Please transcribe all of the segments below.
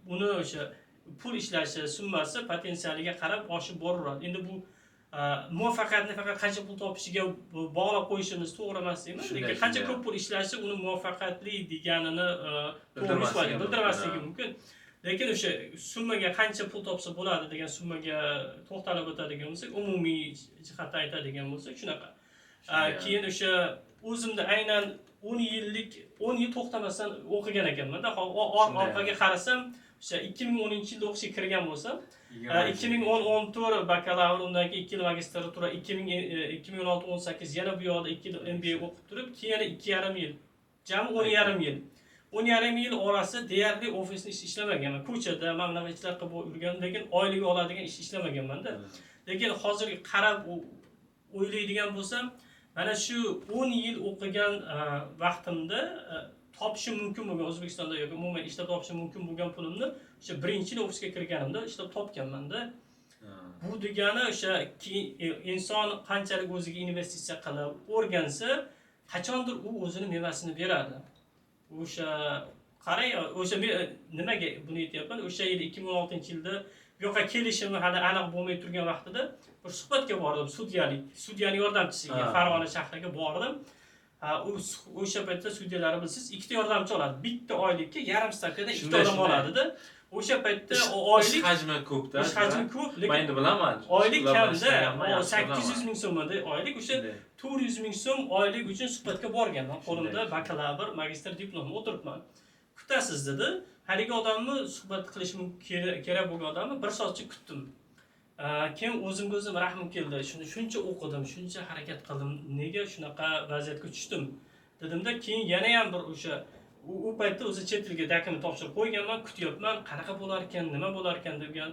Uni o'sha pul ishlashi summasi potensialiga qarab oshib boraveradi. Endi bu muvaffaqiyatni faqat qancha pul topishiga bog'lab qo'yishimiz to'g'ri emas deyman, lekin qancha ko'p pul ishlashi uni muvaffaqiyatli deganini to'g'ri Bildirmasligi mumkin, bildirmasligi ha. mumkin. Lekin o'sha summaga, qancha pul topsa bo'ladi degan summaga to'xtalib o'tadigan bo'lsak, umumiy jihatdan aytadigan bo'lsak, shunaqa. Keyin o'sha o'zimda aynan 10 yillik, 10 yil to'xtamasdan o'qigan ekanmanda. Orqaga qarasam, o'sha 2010-yilda o'qishga kirgan bo'lsam, 2010-14 bakalavr, undan keyin 2 yil magistratura, 2016-18 yana bu yoqda 2 yil MBA o'qib turib, keyin yana 2,5 yil, jami 10,5 yil. 10,5 yil orasi deyarli ofisda ish ishlamaganman. Ko'chada mana bunaqa ishlar qilib yurgan, lekin oylik oladigan ish ishlamaganmanda. Lekin hozir qarab o'ylaydigan bo'lsam, mana shu 10 yil o'qigan vaqtimda topishim mumkin bo'lgan O'zbekistonda yoki umuman ishlab topishim mumkin bo'lgan pulimni o'sha birinchi yil ofisga kirganimda ishlab topganmanda. Bu degani o'sha inson qanchalik o'ziga investitsiya qilib o'rgansa, qachondir u o'zini mevasini beradi. O'sha qarang, o'sha men nimaga buni aytyapman? O'sha yil, 2016-yilda bu yoqqa kelishim hali aniq bo'lmay turgan vaqtida bir suhbatga bordim, sudyalik, sudyani yordamchisiga Farg'ona shahriga bordim. Ha, o'sha paytda sudyalar, bilsiz, ikkita yordamchi oladi. Bitta oylikka yarim stavkada ikkita odam oladida. O'sha paytda Ish oylik hajmi ko'pda. Ish hajmi ko'p, Men lekin endi bilaman. oylik Ular bilan kamda, ishlaganman, yaxshi 800 bilaman. ming so'mda oylik. O'sha 400 ming so'm oylik uchun suhbatga borganman. Qo'limda bakalavr, magistr diplomi o'tiribman. Kutasiz dedi. Haligi odamni, suhbat qilishim kerak bo'lgan odamni bir soatcha kutdim. Keyin o'zimga o'zim rahmim keldi. Shuni shuncha o'qidim, shuncha harakat qildim, nega shunaqa vaziyatga tushdim dedimda, keyin yana ham bir o'sha u paytda o'zi chet elga dokument topshirib qo'yganman, kutyapman, qanaqa bo'lar ekan, nima bo'lar ekan degan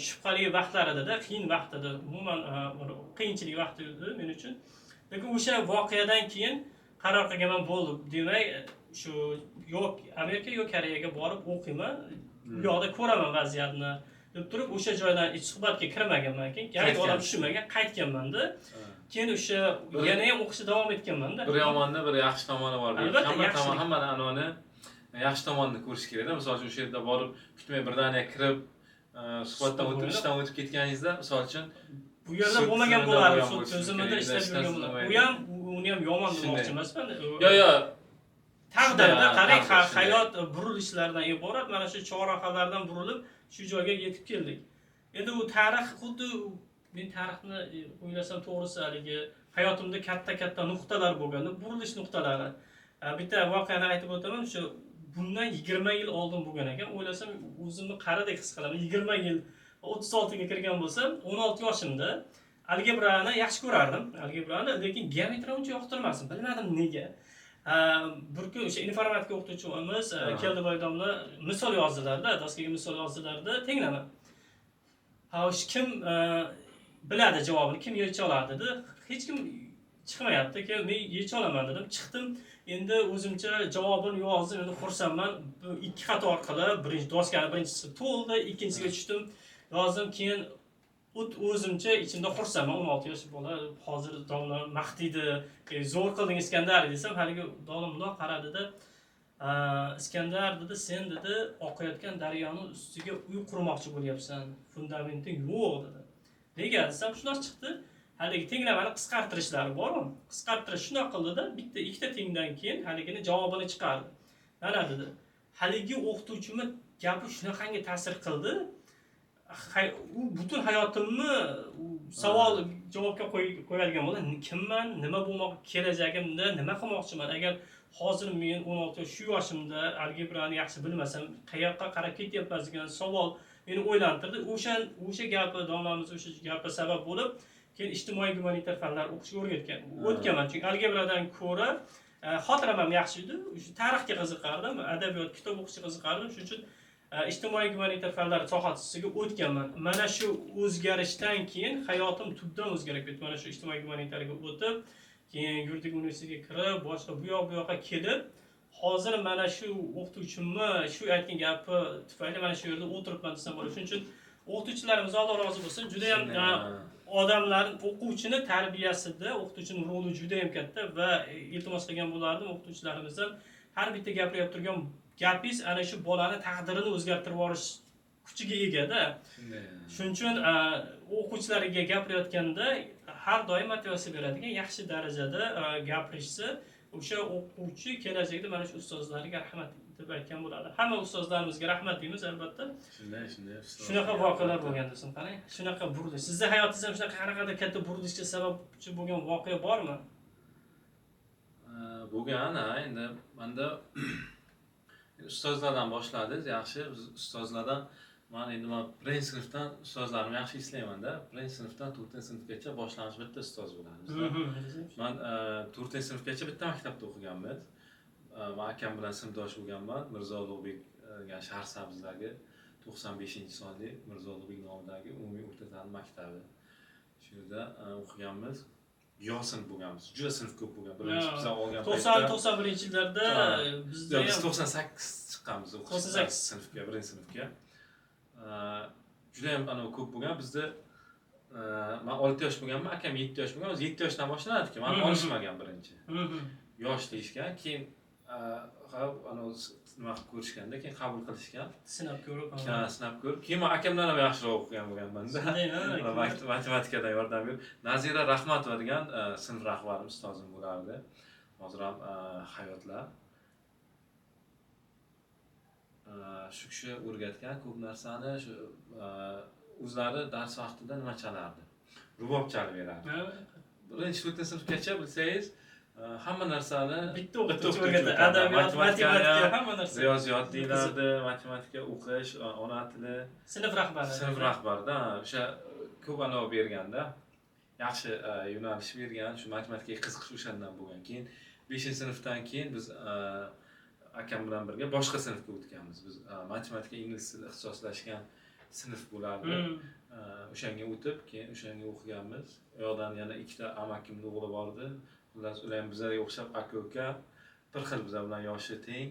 shubhali vaqtlar edida, qiyin vaqt edi, umuman bir qiyinchilik vaqti edi men uchun. Lekin o'sha voqeadan keyin qaror qilganman, bo'ldi, demak, shu yo Amerika, yo Koreyaga borib o'qiyman, u yoqda ko'raman vaziyatni deb turib, o'sha joydan hech suhbatga kirmaganman. Keyin yangi Qaytgan. odam tushunmagan, qaytganmanda. Keyin o'sha yana ham o'qishda davom etganmanda. Bir yomonni bir yaxshi tomoni bor. Albatta, Hamma tomon, yaxshilik. hammani anavini yaxshi tomonini ko'rish kerakda. Misol uchun, o'sha yerda borib, kutmay birdaniga kirib, suhbatdan Suhbat o'tib, bo'ladi. ishdan o'tib ketganingizda, misol uchun, Bu yerda sud bo'lmagan tizimida bo'lardi, bo'lgan sud bo'lishi tizimida kerak, ishlab ish yurgan tizimi bo'lardi. edi. U ham, uni ham yomon demoqchi emasman. Yo'q. Taqdirda Shunday, qarang, taqdir shunday. hayot burilishlardan iborat. Mana shu chorrahalardan burilib shu joyga yetib keldik. Endi u tarix, xuddi men tarixni o'ylasam, to'g'risi, haligi hayotimda katta katta nuqtalar bo'lganda, burilish nuqtalari. Bitta voqeani aytib o'taman. O'sha bundan 20 yil oldin bo'lgan ekan. O'ylasam, o'zimni qaridek his qilaman. 20 yil, 36ga kirgan bo'lsam, 16 yoshimda algebrani yaxshi ko'rardim, algebrani, lekin geometriyani uncha yoqtirmasdim, bilmadim nega. Bir kun o'sha informatika o'qituvchimiz Keldiboy domla misol yozdilarda, doskaga misol yozdilarda, tenglama. Ha, o'sha kim biladi javobini, kim yecha oladi dedi. Hech kim chiqmayapti. Keyin men yecha olaman dedim, chiqdim. Endi o'zimcha javobini yozdim, endi xursandman. Bu ikki qator qilib, birinchi doskani birinchisi to'ldi, ikkinchisiga tushdim, yozdim. Keyin o'zimcha ichimda xursandman, 16 yosh bola, hozir domla maqtaydi, "Zo'r qilding, Iskandar", desam, haligi domla bundoq qaradida, "Iskandar", dedi, "sen", dedi, "oqayotgan daryoni ustiga uy qurmoqchi bo'lyapsan, fundamenting yo'q", dedi. Nega desam, shundoq chiqdi, haligi tenglamani qisqartirishlari boru, qisqartirish shundoq qildida, bitta ikkita tengdan keyin haligini javobini chiqardi, mana dedi. Haligi o'qituvchimni gapi shunaqangi ta'sir qildi, u butun hayotimni u savol javobga qo'yadigan bo'ldi. Kimman, nima bo'lmoq, kelajagimda nima qilmoqchiman, agar hozir men 16 shu yoshimda algebrani yaxshi bilmasam, qayoqqa qarab ketyapman degan savol meni o'ylantirdi. O'sha gapi, domlamiz o'sha gapi sabab bo'lib, keyin ijtimoiy gumanitar fanlar o'qishga o'rgatgan o'tganman. Chunki algebradan ko'ra xotiram ham yaxshi edi, o'sha tarixga qiziqardim, adabiyot, kitob o'qishga qiziqardim. Shuning uchun ijtimoiy gumanitar fanlar sohasiga o'tganman. Mana shu o'zgarishdan keyin hayotim tubdan o'zgarib ketdi. Mana shu ijtimoiy gumanitarga o'tib, keyin yuridik universitetga kirib, boshqa bu yoq bu yoqqa kelib, hozir mana shu o'qituvchimni shu aytgan gapi tufayli mana shu yerda o'tiribman desam bo'ladi. Shuning uchun o'qituvchilarimiz, Alloh rozi bo'lsin, judayam odamlar, o'quvchini tarbiyasida o'qituvchini roli judayam katta va iltimos qilgan bo'lardim o'qituvchilarimizdan, har bitta gapirayotgan turgan gapingiz ana shu bolani taqdirini o'zgartirib yuborish kuchiga egada. Shuning uchun o'quvchilarga gapirayotganda har doim motivatsiya beradigan yaxshi darajada gapirishsa, o'sha o'quvchi kelajakda mana shu ustozlariga rahmat deb aytgan bo'ladi. Hamma ustozlarimizga rahmat deymiz albatta. Shunday. Shunaqa voqealar bo'lgan desam, qarang, shunaqa burilish. Sizning hayotingizda ham shunaqa qanaqadir katta burilishga sababchi bo'lgan voqea bormi? Bo'lgan, ha, endi menda ustozlardan boshladingiz, yaxshi. Biz ustozlardan man endi man birinchi sinfdan ustozlarimni yaxshi eslaymanda. Birinchi sinfdan 4-sinfgacha boshlang'ich bitta ustoz bo'ladi bizda. Man 4-sinfgacha bitta maktabda o'qiganmiz. Man akam bilan sinfdosh bo'lganman. Mirzo Ulug'bek degan Shahrisabzdagi 95-sonli Mirzo Ulug'bek nomidagi umumiy o'rta ta'lim maktabi. Shu yerda o'qiganmiz. Yo sinf bo'lganmiz. Juda sinf ko'p bo'lgan. Birinchi biz olgan paytda 90-91-yillarda bizda ham biz 98 chiqqanmiz o'qishga. 98 sinfga, birinchi sinfga. Juda ham anavi ko'p bo'lgan. Bizda man 6 yosh bo'lganman, akam 7 yosh bo'lgan. O'zi 7 yoshdan boshlanadi-ku. Meni olishmagan birinchi. Yosh deyishgan, keyin anavi nima qilib ko'rishganda, keyin qabul qilishgan. Sinab ko'rib, sinab ko'rib. Keyin men akamdan ham yaxshiroq o'qigan bo'lganman-da. Matematikadan yordam berib. Nazira Rahmatova degan sinf rahbarim, ustozim bo'lardi. Hozir ham hayotlar. Shu kishi o'rgatgan ko'p narsani, shu o'zlari dars vaqtida nima chalardi? Rubob chalib berardi. Birinchi 4-sinfgacha bilsangiz, hamma narsani bitta o'qituvchi o'rgatadi. Adabiyot, matematika, hamma narsa. Riyoziyot deyiladi, matematika o'qish, ona tili. Sinf rahbari. Sinf rahbarida o'sha ko'p anov berganda, yaxshi yo'nalish bergan, shu matematikaga qiziqish o'shandan bo'lgan. Keyin 5-sinfdan keyin biz akam bilan birga boshqa sinfga o'tganmiz. Biz matematika, ingliz tili ixtisoslashgan sinf bo'lardi. O'shanga o'tib, keyin o'shanga o'qiganmiz. U yoqdan yana ikkita amakimning o'g'li bor edi. Xullas, ular ham bizlarga o'xshab aka-uka, bir xil bizlar bilan yoshi teng.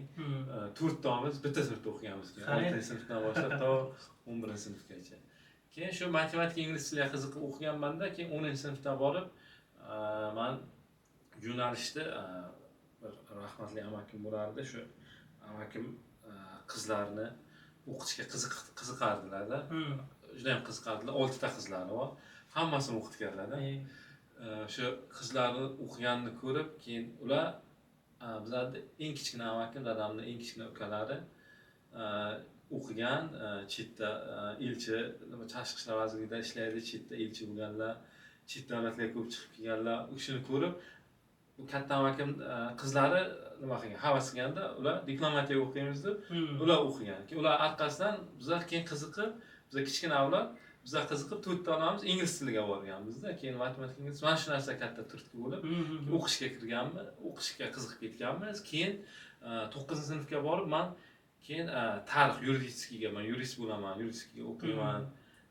To'rttamiz bitta sinfda o'qiganmiz. 6-sinfdan boshlab to 11-sinfgacha. Keyin shu matematika, ingliz tiliga qiziqib o'qiganmanda, keyin 10-sinfdan borib man yo'nalishda bir rahmatli amakim bo'lardi. Shu amakim qizlarni o'qitishga qiziqardilar-da. Juda ham qiziqardilar. 6 ta qizlari bor. Hammasini o'qitganlar-da. O'sha qizlarni o'qiganini ko'rib, keyin ular bizlarni eng kichkina amakim, dadamning eng kichkina ukalari o'qigan, chetda elchi, tashqi ishlar vazirligida ishlaydi, chetda elchi bo'lganlar, chet davlatlarga ko'p chiqib kelganlar. U kishini ko'rib, u katta amakim qizlari nima qilgan, havas qilganda, ular diplomatiya o'qiymiz deb ular o'qigan. Keyin ular orqasidan bizlar keyin qiziqib, bizlar kichkina avlod, bizlar qiziqib to'rtta onamiz ingliz tiliga borganmizda. Keyin matematika, ingliz, mana shu narsa katta turtki bo'lib, o'qishga kirganmiz, o'qishga qiziqib ketganmiz. Keyin 9-sinfga borib man keyin tarix, yuridikga, man yurist bo'laman, yuridikga o'qiyman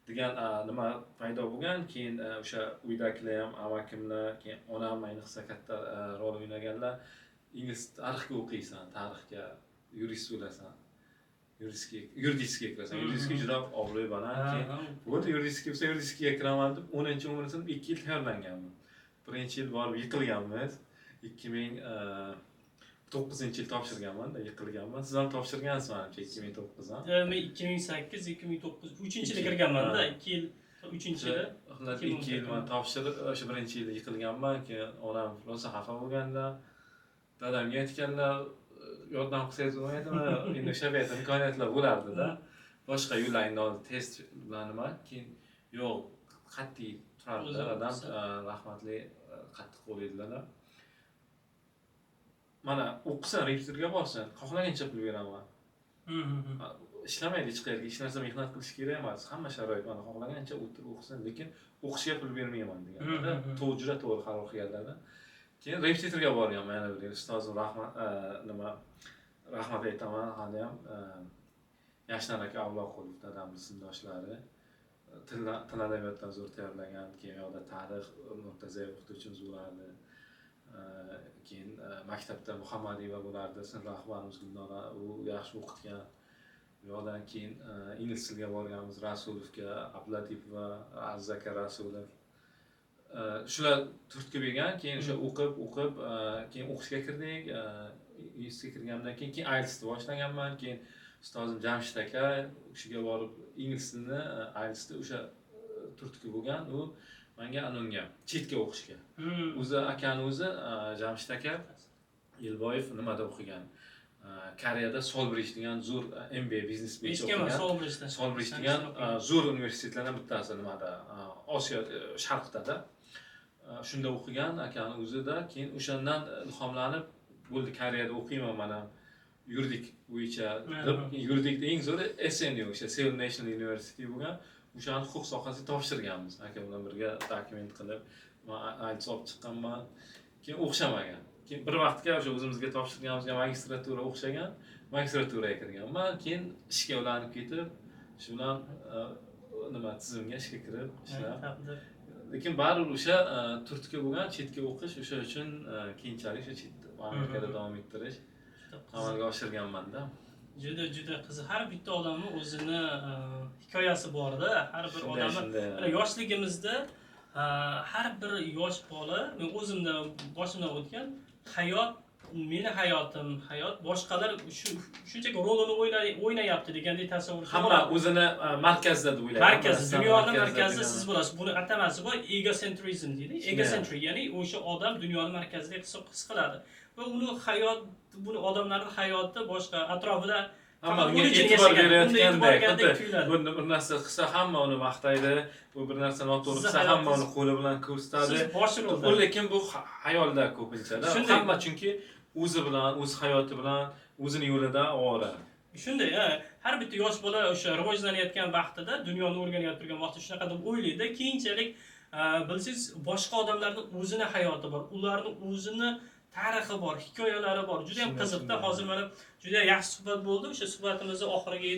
degan nima paydo bo'lgan. Keyin o'sha uydagilar ham, amakimlar, keyin onam ayniqsa katta rol o'ynaganlar. Ingliz tarixga o'qiysan, tarixga yurist bo'lasan. Yuridikga kirasan. Yuridikka juda obro'y baland. Keyin bo'ldi, yuridikka bo'lsa yuridikka kiraman deb 10-11-sinf 2 yil tayyorlanganman. Birinchi yil borib yiqilganmiz. 2009-yil topshirganman-da, yiqilganman. Siz ham topshirgansiz menimcha 2009 ha? Men 2008, 2009, 3-yilda kirganman-da, 2 yil, 3-yili. Xullas 2 yil men topshirib, o'sha birinchi yilda yiqilganman. Keyin onam rosa xafa bo'lganlar. Dadamga aytganlar, yordam qilsangiz bo'lmaydimi? Endi o'sha paytda imkoniyatlar bo'lardi-da. Boshqa yo'llar endi hozir test bilan nima, keyin yo'q, qat'iy turardi dadam, rahmatli qattiq qo'l edilar. Mana o'qisin, repetitorga borsin, xohlagancha pul beraman. Ishlamaydi hech qayerga, hech narsa mehnat qilish kerak emas. Hamma sharoit mana xohlagancha o'tirib o'qisin, lekin o'qishga pul bermayman deganlar. To'g'ri, juda to'g'ri qaror qilganlar. Keyin repetitorga borganman yana bir ustozim, rahmat, nima rahmat aytaman hali ham. Yashnar aka Avloqulov dadamning sinfdoshlari, til adabiyotdan zo'r tayyorlagan, keyin u yoqda tarix Murtazayev o'qituvchimiz bo'lardi. Keyin maktabda Muhammadiyeva bo'lardi, sinf rahbarimiz Gulnora, u yaxshi o'qitgan. U yoqdan keyin ingliz tiliga borganmiz, Rasulovga, Ablatifova, Aziz aka Rasulov. Shular turtki bergan. Keyin o'sha o'qib, keyin o'qishga kirdik. Institutga kirganimdan keyin IELTSni boshlaganman. Keyin ustozim Jamshid aka, u kishiga borib ingliz tilini, IELTSni o'sha turtki bo'lgan u manga anonga, chetga o'qishga. O'zi akani o'zi, Jamshid aka Yilboyev nimada o'qigan? Koreyada Solbridge degan zo'r MBA biznes bo'yicha Eshitganman. o'qigan. Solbridgeda. Solbridge degan zo'r universitetlardan bittasi nimada, Osiyo sharqidada. Shunda o'qigan akani o'zida. Keyin o'shandan ilhomlanib, bo'ldi, Koreyada o'qiyman man ham yuridik bo'yicha deb, yuridikda eng zo'ri SNU, o'sha Seoul National University bo'lgan. O'shani huquq sohasiga topshirganmiz aka bilan birga, dokument qilib. Man IELTS olib chiqqanman, keyin o'xshamagan. Keyin bir vaqtga o'sha o'zimizga topshirganimizga magistratura o'xshagan, magistraturaga kirganman. Keyin ishga ulanib ketib, shu bilan nima, tizimga ishga kirib ishlab, Taqdir. lekin baribir o'sha turtki bo'lgan chetga o'qish. O'sha uchun keyinchalik o'sha chet Amerikada davom ettirish Juda qiziq. amalga oshirganmanda. Juda, juda qiziq. Har bitta odamni o'zini hikoyasi borda, har bir odamni. Shunday. Mana yoshligimizda har bir yosh bola, men o'zimda boshimdan o'tgan hayot, meni hayotim, hayot, boshqalar shu shunchaki rolini o'ynayapti degandek tasavvur Hamma qilib. o'zini markazda deb o'ylaydi. Markazi, Hamma dunyoni markazda markazi degan. siz bo'lasiz. Buni atamasi bor, egosentrizm deydi. Egosentrik, ya'ni o'sha odam dunyoni markazida his qiladi va uni hayot, buni odamlarni hayoti boshqa atrofida Hamma faqat unga uning uchun e'tibor yashagan, unga e'tibor berayotgandek, bergandek xuddi tuyuladi. bir narsa qilsa, hamma uni maqtaydi, bu bir narsa noto'g'ri Sizni qilsa, hamma hayotingiz- uni qo'li bilan ko'rsatadi. Siz bosh rolda. U lekin bu xayolda ko'pinchada. Shunday. Hamma chunki o'zi bilan, o'z hayoti bilan, o'zini yo'lida ovora. Shunday, ha, har bitta yosh bola o'sha rivojlanayotgan vaqtida, dunyoni o'rganayotgan turgan vaqtida shunaqa deb o'ylaydi. Keyinchalik bilsangiz, boshqa odamlarni o'zini hayoti bor, ularni o'zini tarixi bor, hikoyalari bor. Juda ham qiziqda. Shunday. Hozir mana juda yaxshi suhbat bo'ldi. O'sha suhbatimizni oxiriga